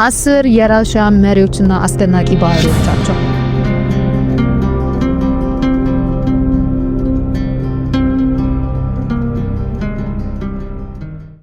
10 የራሽያ መሪዎችና አስደናቂ ባህሪዎቻቸው።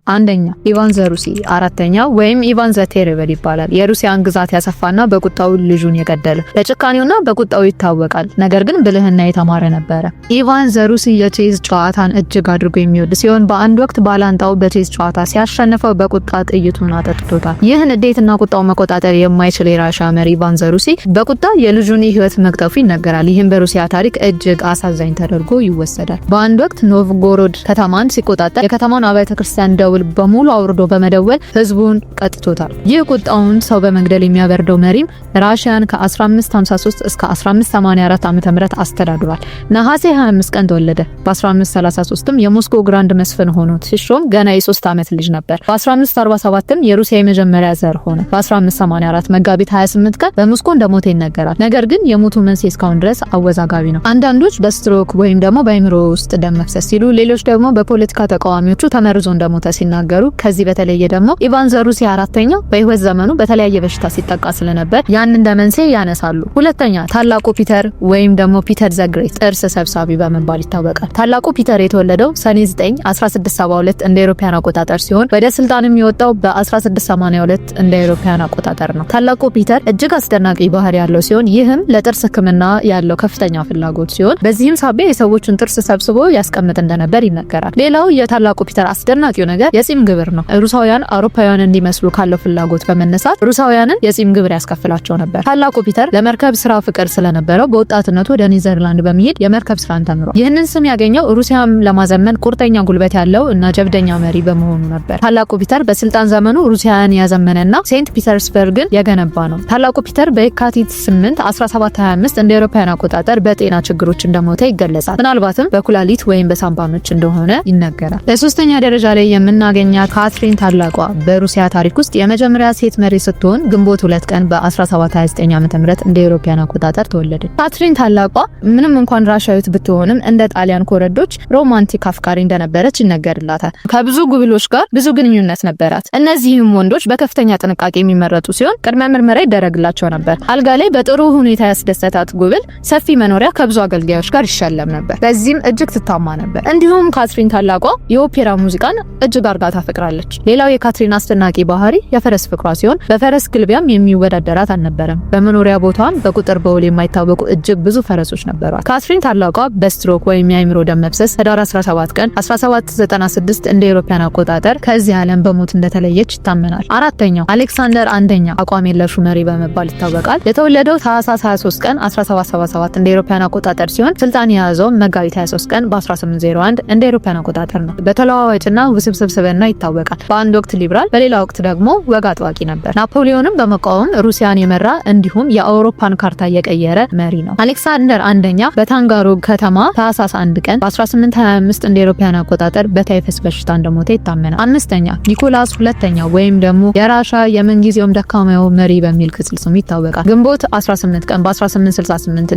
አንደኛ፣ ኢቫን ዘሩሲ አራተኛው ወይም ኢቫን the Terrible ይባላል። የሩሲያን ግዛት ያሰፋና በቁጣው ልጁን የገደለ፣ በጭካኔውና በቁጣው ይታወቃል። ነገር ግን ብልህና የተማረ ነበረ። ኢቫን ዘሩሲ የቼዝ ጨዋታን እጅግ አድርጎ የሚወድ ሲሆን በአንድ ወቅት ባላንጣው በቼዝ ጨዋታ ሲያሸንፈው በቁጣ ጥይቱን አጠጥቶታል። ይህን ንዴትና ቁጣው መቆጣጠር የማይችል የራሻ መሪ ኢቫን ዘሩሲ በቁጣ የልጁን ሕይወት መቅጠፉ ይነገራል። ይህም በሩሲያ ታሪክ እጅግ አሳዛኝ ተደርጎ ይወሰዳል። በአንድ ወቅት ኖቭጎሮድ ከተማን ሲቆጣጠር የከተማውን አብያተ ክርስቲያን ደውል በሙሉ አውርዶ በመደወል ህዝቡን ቀጥቶታል። ይህ ቁጣውን ሰው በመግደል የሚያበርደው መሪም ራሽያን ከ1553 እስከ 1584 ዓ.ም አስተዳድሯል። ነሐሴ 25 ቀን ተወለደ። በ1533ም የሞስኮ ግራንድ መስፍን ሆኖ ሲሾም ገና የ3 ዓመት ልጅ ነበር። በ1547ም የሩሲያ የመጀመሪያ ዛር ሆነ። በ1584 መጋቢት 28 ቀን በሞስኮ እንደሞተ ይነገራል። ነገር ግን የሞቱ መንስኤ እስካሁን ድረስ አወዛጋቢ ነው። አንዳንዶች በስትሮክ ወይም ደግሞ በአይምሮ ውስጥ ደም መፍሰስ ሲሉ፣ ሌሎች ደግሞ በፖለቲካ ተቃዋሚዎቹ ተመርዞ እንደሞተ ሲናገሩ፣ ከዚህ በተለየ ደግሞ ኢቫን ዘሩሲ አራተኛው በህይወት ዘመኑ በተለያየ በሽታ ሲጠቃ ስለነበር ያን እንደ መንስኤ ያነሳሉ። ሁለተኛ፣ ታላቁ ፒተር ወይም ደግሞ Peter the Great ጥርስ ሰብሳቢ በመባል ይታወቃል። ታላቁ ፒተር የተወለደው ሰኔ 9 1672 እንደ አውሮፓውያን አቆጣጠር ሲሆን ወደ ስልጣን የሚወጣው በ1682 እንደ አውሮፓውያን አቆጣጠር ነው። ታላቁ ፒተር እጅግ አስደናቂ ባህሪ ያለው ሲሆን ይህም ለጥርስ ሕክምና ያለው ከፍተኛ ፍላጎት ሲሆን በዚህም ሳቢያ የሰዎችን ጥርስ ሰብስቦ ያስቀምጥ እንደነበር ይነገራል። ሌላው የታላቁ ፒተር አስደናቂው ነገር የጺም ግብር ነው። ሩሳውያን አውሮፓውያን እንዲመስሉ ካለው ፍላጎት በመነሳት ሩሳውያንን የጺም ግብር ያስከፍላቸው ነበር። ታላቁ ፒተር ለመርከብ ስራ ፍቅር ስለነበረው በወጣትነቱ ወደ ኔዘርላንድ በመሄድ የመርከብ ስራን ተምሯል። ይህንን ስም ያገኘው ሩሲያን ለማዘመን ቁርጠኛ ጉልበት ያለው እና ጀብደኛ መሪ በመሆኑ ነበር። ታላቁ ፒተር በስልጣን ዘመኑ ሩሲያን ያዘመነና ሴንት ፒተርስበርግን የገነባ ነው። ታላቁ ፒተር በየካቲት 8 1725 እንደ አውሮፓውያን አቆጣጠር በጤና ችግሮች እንደሞተ ይገለጻል። ምናልባትም በኩላሊት ወይም በሳምባ ምች እንደሆነ ይነገራል። በሶስተኛ ደረጃ ላይ የምናገኛት ካትሪን ታላቋ በሩሲያ ታሪክ ውስጥ የመጀመሪያ ሴት መሪ ስትሆን ግንቦት 2 ቀን በ1729 ዓ.ም እንደ አውሮፓውያን አቆጣጠር ተወለደች። ካትሪን ታላቋ ምንም እንኳን ራሻዊት ብትሆንም እንደ ጣሊያን ኮረዶች romantic አፍቃሪ እንደነበረች ይነገርላታል። ከብዙ ጉብሎች ጋር ብዙ ግንኙነት ነበራት። እነዚህም ወንዶች በከፍተኛ ጥንቃቄ የሚመረጡ ሲሆን ቅድመ ምርመራ ይደረግላቸው ነበር። አልጋ ላይ በጥሩ ሁኔታ ያስደሰታት ጉብል ሰፊ መኖሪያ ከብዙ አገልጋዮች ጋር ይሸለም ነበር። በዚህም እጅግ ትታማ ነበር። እንዲሁም ካትሪን ታላቋ የኦፔራ ሙዚቃን እጅግ አርጋ ታፈቅራለች። ሌላው የካትሪን አስደናቂ ባህሪ የፈረስ ፍቅሯ ሲሆን በፈረስ ግልቢያም የሚወዳደራት አልነበረም። በመኖሪያ ቦታዋም በቁጥር በውል የማይታወቁ እጅግ ብዙ ፈረሶች ነበሯት። ካትሪን ታላቋ በስትሮክ ወይም የአይምሮ ደም መፍሰስ ህዳር 17 ቀን 1796 እንደ አውሮፓውያን አቆጣጠር ከዚህ ዓለም በሞት እንደተለየች ይታመናል። አራተኛው፣ አሌክሳንደር አንደኛ አቋም የለሹ መሪ በመባል ይታወቃል። የተወለደው ታህሳስ 23 ቀን 1777 እንደ አውሮፓውያን አቆጣጠር ሲሆን ስልጣን የያዘው መጋቢት 23 ቀን በ1801 እንደ አውሮፓውያን አቆጣጠር ነው። በተለዋዋጭና ውስብስብ ስብዕና ይታወቃል። በአንድ ወቅት ሊብራል፣ በሌላ ወቅት ደግሞ ወግ አጥባቂ ነበር። ናፖሊዮንም በመቃወም ሩሲያን የመራ እንዲሁም የአውሮፓን ካርታ የቀየረ መሪ ነው። አሌክሳንደር አንደኛ በታንጋሮግ ከተማ ታህሳስ 1 ቀን በ1825 እንደ አውሮፓውያን አቆጣጠር በታይፈስ በሽታ እንደሞተ ይታመናል። አምስተኛ፣ ኒኮላስ ሁለተኛ ወይም ደግሞ የራሻ የምንጊዜውም ደካማው መሪ በሚል ቅጽል ስሙ ይታወቃል። ግንቦት 18 ቀን በ1868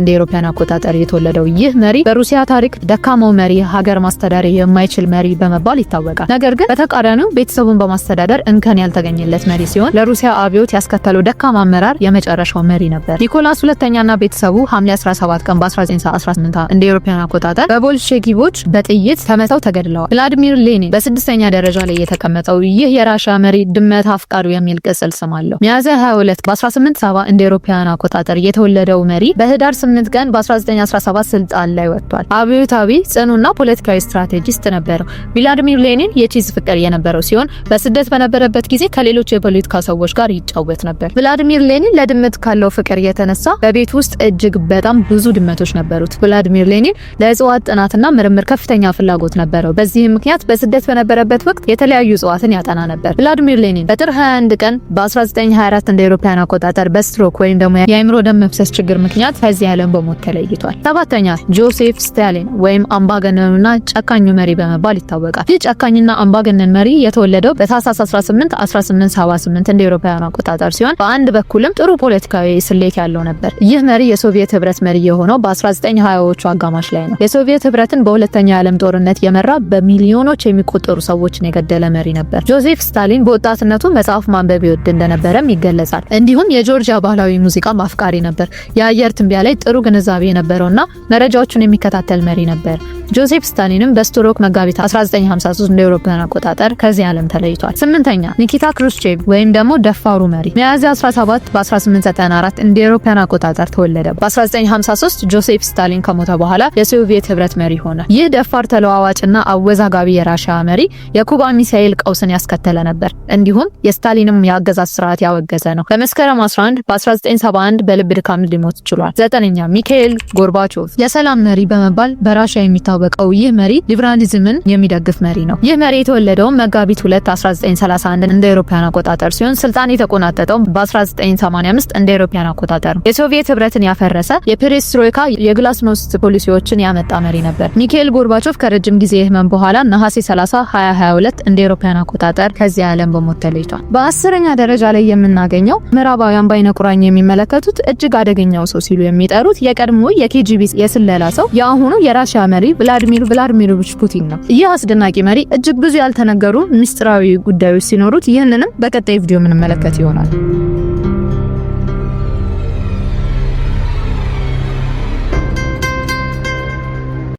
እንደ አውሮፓውያን አቆጣጠር የተወለደው ይህ መሪ በሩሲያ ታሪክ ደካማው መሪ፣ ሀገር ማስተዳደር የማይችል መሪ በመባል ይታወቃል። ነገር ግን በተቃራኒው ቤተሰቡን በማስተዳደር እንከን ያልተገኘለት መሪ ሲሆን ለሩሲያ አብዮት ያስከተለው ደካማ አመራር የመጨረሻው መሪ ነበር። ኒኮላስ ሁለተኛና ቤተሰቡ ሐምሌ 17 ቀን በ1918 እንደ አውሮፓውያን አቆጣጠር በቦልሼቪኮች በጥይት ተመተው ተገድለዋል። ቭላዲሚር ሌኒን በስድስተኛ ደረጃ ላይ የተቀመጠው ይህ የራሻ መሪ ድመት አፍቃሪው የሚል ቅጽል ስም አለው። ሚያዝያ 22 በ1870 እንደ አውሮፓውያን አቆጣጠር የተወለደው መሪ በህዳር 8 ቀን በ1917 ስልጣን ላይ ወጥቷል። አብዮታዊ፣ ጽኑና ፖለቲካዊ ስትራቴጂስት ነበረው። ቭላዲሚር ሌኒን የቼዝ ፍቅር የነበረው ሲሆን በስደት በነበረበት ጊዜ ከሌሎች የፖለቲካ ሰዎች ጋር ይጫወት ነበር። ቭላዲሚር ሌኒን ለድመት ካለው ፍቅር የተነሳ በቤት ውስጥ እጅግ በጣም ብዙ ድመቶች ነበሩት። ቭላዲሚር ሌኒን ለእጽዋት ጥናትና ምርምር ከፍተኛ ፍላጎት ነበረው። በዚህም ምክንያት በስደት በነበረበት ወቅት የተለያዩ እጽዋትን ያጠና ነበር። ቭላዲሚር ሌኒን በጥር 21 ቀን በ1924 እንደ አውሮፓውያን አቆጣጠር በስትሮክ ወይም ደግሞ የአእምሮ ደም መፍሰስ ችግር ምክንያት ከዚህ ዓለም በሞት ተለይቷል። ሰባተኛ፣ ጆሴፍ ስታሊን ወይም አምባገነኑና ጨካኙ መሪ በመባል ይታወቃል። ይህ ጨካኝና አምባገነን አምባገነን መሪ የተወለደው በታህሳስ 18 1878 እንደ አውሮፓውያን አቆጣጠር ሲሆን በአንድ በኩልም ጥሩ ፖለቲካዊ ስሌት ያለው ነበር። ይህ መሪ የሶቪየት ህብረት መሪ የሆነው በ1920ዎቹ አጋማሽ ላይ ነው። የሶቪየት ህብረትን በሁለተኛ የዓለም ጦርነት የመራ፣ በሚሊዮኖች የሚቆጠሩ ሰዎችን የገደለ መሪ ነበር። ጆሴፍ ስታሊን በወጣትነቱ መጽሐፍ ማንበብ ይወድ እንደነበረም ይገለጻል። እንዲሁም የጆርጂያ ባህላዊ ሙዚቃ አፍቃሪ ነበር። የአየር ትንበያ ላይ ጥሩ ግንዛቤ የነበረውና መረጃዎቹን የሚከታተል መሪ ነበር። ጆሴፍ ስታሊንም በስትሮክ መጋቢት 1953 እንደ አውሮፓውያን አቆጣጠር ከዚህ ዓለም ተለይቷል። ስምንተኛ፣ ኒኪታ ክሩስቼቭ ወይም ደግሞ ደፋሩ መሪ። ሚያዝያ 17 በ1894 እንደ አውሮፓውያን አቆጣጠር ተወለደ። በ1953 ጆሴፍ ስታሊን ከሞተ በኋላ የሶቪየት ህብረት መሪ ሆነ። ይህ ደፋር፣ ተለዋዋጭና አወዛጋቢ የራሽያ መሪ የኩባ ሚሳኤል ቀውስን ያስከተለ ነበር። እንዲሁም የስታሊንም የአገዛዝ ስርዓት ያወገዘ ነው። በመስከረም 11 በ1971 በልብ ድካም ሊሞት ችሏል። ዘጠነኛ፣ ሚካኤል ጎርባቾቭ። የሰላም መሪ በመባል በራሽያ የሚታወቀው ይህ መሪ ሊበራሊዝምን የሚደግፍ መሪ ነው። ይህ መሪ የተወለደው መጋቢት 2 1931 እንደ አውሮፓውያን አቆጣጠር ሲሆን ስልጣን የተቆናጠጠው በ1985 እንደ አውሮፓውያን አቆጣጠር ነው። የሶቪየት ህብረትን ያፈረሰ፣ የፔሬስትሮይካ፣ የግላስኖስት ፖሊሲዎችን ያመጣ መሪ ነበር። ሚካኤል ጎርባቾቭ ከረጅም ጊዜ ህመም በኋላ ነሐሴ 30 2022 እንደ አውሮፓውያን አቆጣጠር ከዚህ ዓለም በሞት ተለይቷል። በ10ኛ ደረጃ ላይ የምናገኘው ምዕራባውያን በአይነ ቁራኛ የሚመለከቱት፣ እጅግ አደገኛው ሰው ሲሉ የሚጠሩት፣ የቀድሞ የኬጂቢ የስለላ ሰው፣ የአሁኑ የራሽያ መሪ ቭላዲሚር ቭላዲሚሮቪች ፑቲን ነው። ይህ አስደናቂ መሪ እጅግ ብዙ ያልተነገሩ ምስጢራዊ ጉዳዮች ሲኖሩት ይህንንም በቀጣይ ቪዲዮ የምንመለከት ይሆናል።